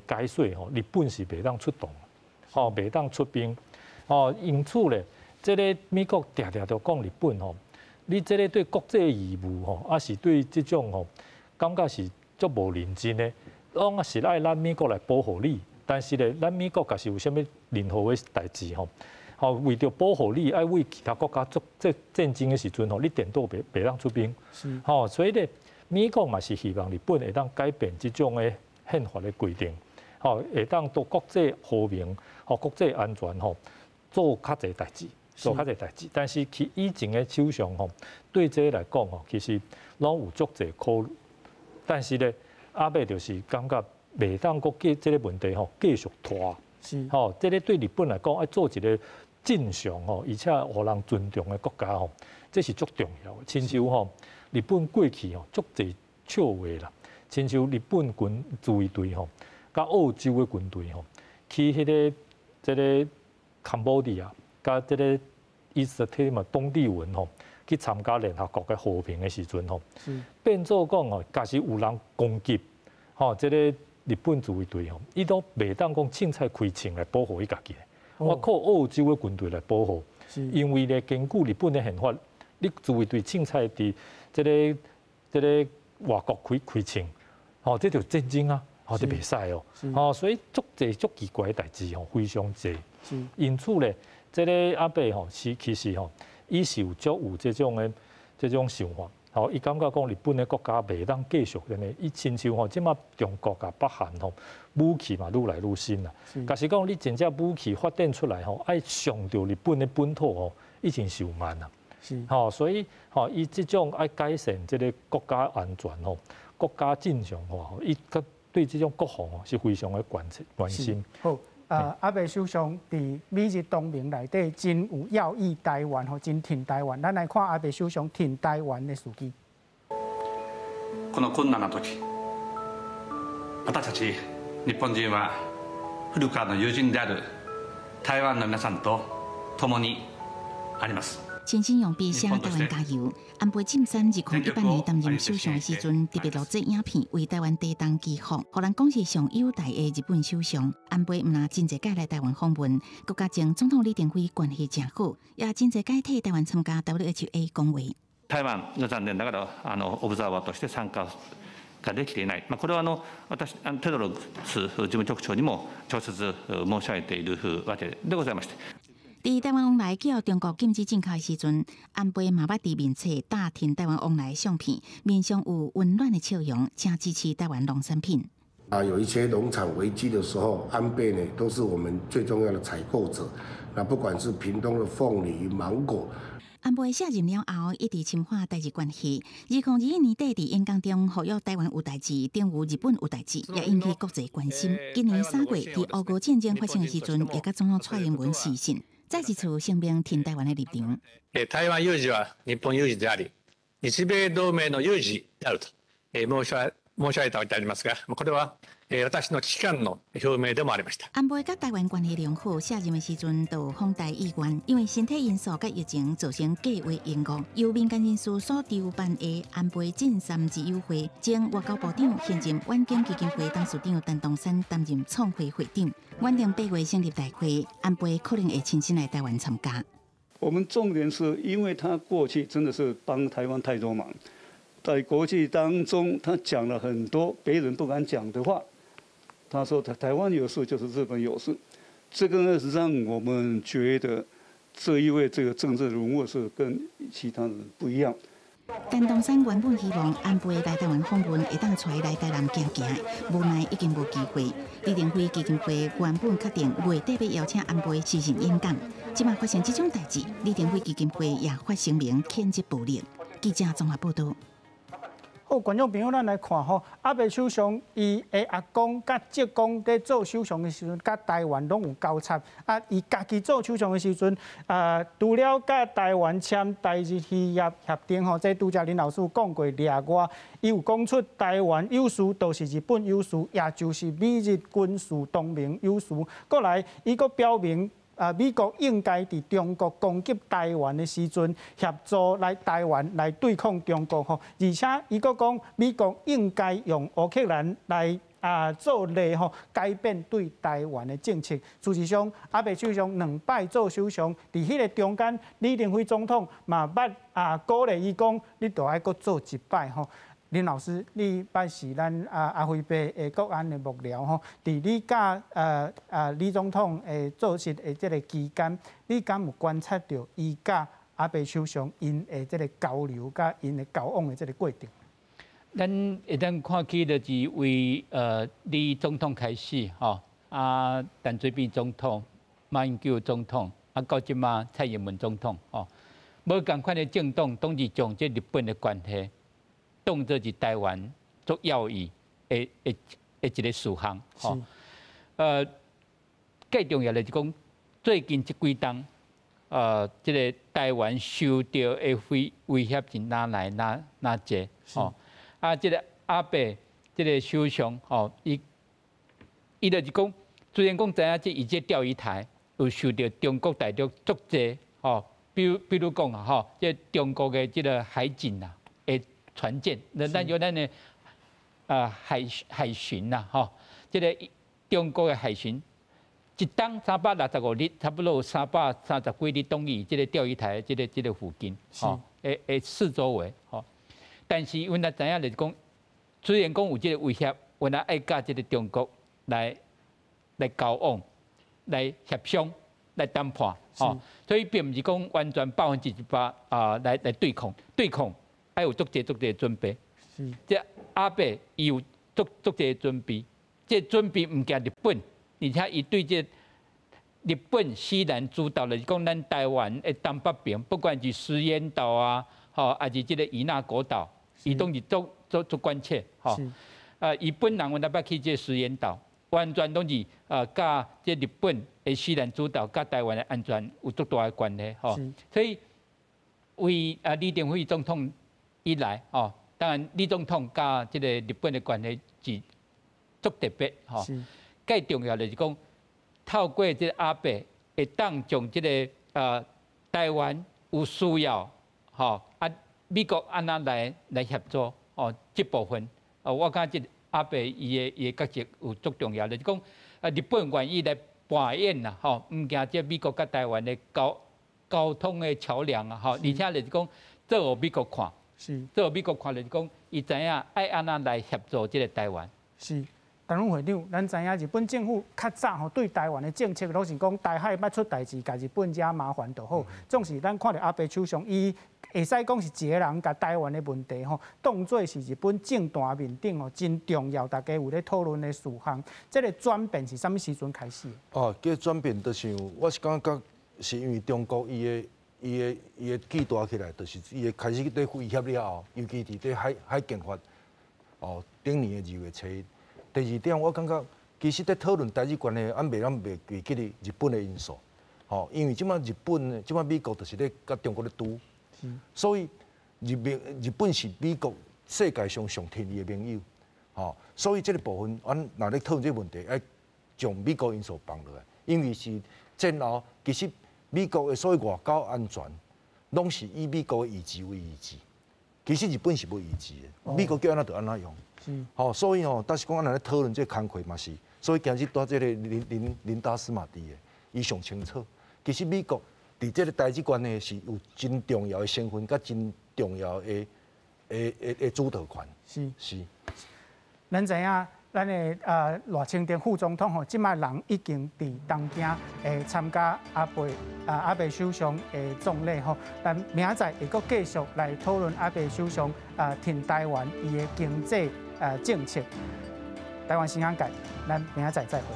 的解說吼，日本是袂當出動，吼袂當出兵，吼因此咧，這个美國定定都講日本吼，你這个對國際義務吼，抑是對這種吼，感覺是足無認真的，攏是愛咱美國來保護你。但是咧，咱美國假使有啥物任何的代誌吼，吼為著保護你，愛為其他國家作這戰爭的時陣吼，你顛倒袂當出兵，吼，所以咧，美國嘛是希望日本會當改變這種的憲法的規定，吼，會當對國際和平、吼國際安全吼做較濟代誌，做較濟代誌。但是其以前的首相吼，對這個來講吼，其實攏有足濟考慮，但是咧，安倍就是感覺袂當閣繼這个問題吼繼續拖，吼，這个對日本來講，愛做一个正常吼，而且予人尊重的國家吼，這是足重要的。親像吼，日本過去吼足濟笑話啦，親像日本軍自衛隊吼，佮澳洲的軍隊吼，去彼个這个坎波迪亞，佮這个伊斯特嘛東帝汶吼，去參加聯合國的和平的時陣吼，變做講吼，假使有人攻擊吼，這個日本自衛隊吼，伊都袂當講凊彩開槍來保護伊家己，我靠澳洲的軍隊來保護，因為咧根據日本的憲法，你自衛隊凊彩佇這個外國開槍，吼，這就戰爭啊，吼，這袂使哦，吼，所以足濟足奇怪的代誌吼，非常濟。因此咧，這个阿伯吼是其實吼，伊是有足有這種想法。吼，伊感覺講日本的國家袂當繼續按呢，伊親像吼，這馬中國佮北韓吼武器嘛愈來愈新啦。假使講你真正武器發展出來吼，愛傷著日本的本土吼，已經受慢啦。吼，所以吼，伊這種愛改善這个國家安全吼，國家正常化吼，伊佮對這種國防吼是非常的關心。好，阿倍首相佇美日同盟內底真有要意台灣吼，真挺台灣。咱來看阿倍首相挺台灣的事跡。この困難な時、私たち日本人は古くからの友人である台灣の皆さんと共にあります。親身用筆寫台灣加油。安倍晉三2018年擔任首相的時陣，特別錄製影片為台灣地動祈福，予人講是上優待的日本首相。安倍毋但真濟擺來台灣訪問，閣佮前總統李登輝關係誠好，也真濟擺替台灣參加 WHA 講話。台灣が残念ながらオブザーバーとして參加ができていない。まあこれは私テドロス事務局長にも直接申し上げているわけでございまして。佇台灣往來去予中國禁止進口的時陣，安倍嘛捌佇面冊大挺台灣往來的相片，面上有溫暖的笑容，誠支持台灣農產品。啊，有一些農產危機的時候，安倍呢都是我們最重要的採購者。那不管是屏東的鳳梨、芒果。安倍卸任了後，一直深化台日關係。2021年底佇演講中，呼籲台灣有代誌，等於日本有代誌，也引起國際關心。今年3月，佇烏俄戰爭發生的時陣，也佮總統蔡英文視訊，再一次聲明挺台灣的立場。台灣有事は日本有事であり、日米同盟の有事であると申し上げたわけでありますが、これは私の危機感の表明でもありました。安倍佮台灣關係良好，卸任的時陣就訪台意願，因為身體因素佮疫情造成計劃延誤。由民間人士所籌辦的安倍晉三之友會，前外交部長、現任遠景基金會董事長陳東山擔任創會會長。原定8月成立大會，安倍可能會親身來台灣參加。我們重點是因為他過去真的是幫台灣太多忙，在國際當中他講了很多別人不敢講的話。他說：“台灣有事就是日本有事，這個呢是讓我們覺得這一位這個政治人物是跟其他人不一樣。” 陳東山原本希望安倍來台灣訪問，會當帶伊來台南行行，無奈已經無機會。李登輝基金會原本確定月底欲邀請安倍視訊演講，這馬發生這種代誌，李登輝基金會也發聲明譴責暴力。記者綜合報道。好，觀眾朋友，咱來看吼，阿倍首相伊的阿公佮叔公佇做首相的時陣，佮台灣攏有交叉。啊，伊家己做首相的時陣，除了佮台灣簽台日漁業協定吼，這拄才林老師講過掠外，伊有講出台灣有事，就是日本有事，也就是美日軍事同盟有事。過來，伊閣表明，啊，美國應該佇中國攻擊台灣的時陣，協助來台灣來對抗中國吼，而且伊閣講美國應該用烏克蘭來做例吼，改變對台灣的政策。事實上，阿倍首相兩擺做首相，佇彼个中間，李登輝總統嘛捌鼓勵伊講，你著愛閣做一擺吼。林老師，你捌是咱阿輝伯的國安的幕僚吼，佇你佮李總統的做事的這个期間，你敢有觀察著伊佮阿倍首相𪜶的這个交流佮𪜶的交往的這个過程？咱會當看起就是為李總統開始吼，啊陳水扁總統、馬英九總統，啊到這馬蔡英文總統吼，無仝款的政黨，攏是將這日本的關係當做是台灣足要義的一個事項吼。更重要的是講，最近這幾冬，這个台灣受著的威脅是哪來哪哪濟？吼，啊，這个阿伯，這个首相，吼，伊就是講，雖然講知影這伊這釣魚台有受著中國大陸足濟，吼，比如講啊，吼，這中國的這个海警啊，的船艦，那咱有咱的啊海巡啦，吼，這个中國的海巡。一冬365日，差不多有330幾日，當佇這个釣魚台這个附近，吼，會四周圍，吼。但是阮也知影就是講，雖然講有這个威脅，阮也愛佮這个中國來交往、來協商、來談判，吼。所以並毋是講完全100%啊來對抗，對抗愛有足濟足濟準備。這阿伯伊有足足濟準備，這準備毋驚日本。而且伊對這日本西南諸島，就是講咱台灣的東北邊，不管是石垣島啊，吼，抑是這个與那國島，伊攏是足足足關切，吼。啊，伊本人阮捌去這石垣島，完全攏是佮這日本的西南諸島佮台灣的安全有足大的關係，吼。所以為啊李登輝總統以來，吼，當然李總統佮這个日本的關係是足特別，吼。更重要的是講，透過這个阿伯會當將這个台灣有需要，吼啊美國按怎來協助，哦這部分，我感覺這阿伯伊的角色有足重要，就是講啊日本願意來扮演啦，吼，毋驚這美國佮台灣的交通的橋梁啊，吼，而且就是講做予美國看，做予美國看就是講，伊知影愛按怎來協助這个台灣。是。陳榮會長，咱知影日本政府較早吼對台灣的政策，攏是講台海欲出代誌，共日本惹麻煩就好。總是咱看著阿伯首相，伊會使講是一个人共台灣的問題吼，當做是日本政壇面頂吼真重要，大家有咧討論的事項。這个轉變是啥物時陣開始？哦，這个轉變就是，我是感覺是因為中國伊的巨大起來，就是伊會開始佇威脅了後，尤其佇咧海警法哦，頂年的2月7日。第二點，我感覺其實佇討論台日關係，咱袂咱袂記得日本的因素，吼，因為這擺日本，這擺美國就是咧佮中國咧賭，所以日本是美國世界上上親伊的盟友，吼，所以這个部分，咱若咧討論這个問題，愛將美國因素放落來，因為是戰後其實美國的所謂外交安全，攏是以美國的意志為意志，其實日本是無意志的，美國叫按怎就按怎用。吼，所以吼，但是講咱若咧討論這个工課嘛是，所以今日拄這个林大師嘛佇的，伊上清楚。其實美國佇這个台日關係是有真重要的成分，佮真重要的主導權。是。咱知影，咱的賴清德副總統吼，這擺人已經佇東京會參加阿伯首相的葬禮吼。咱明仔載會閣繼續來討論阿伯首相啊，挺台灣伊的經濟政策。台灣新眼界，咱明仔載再會。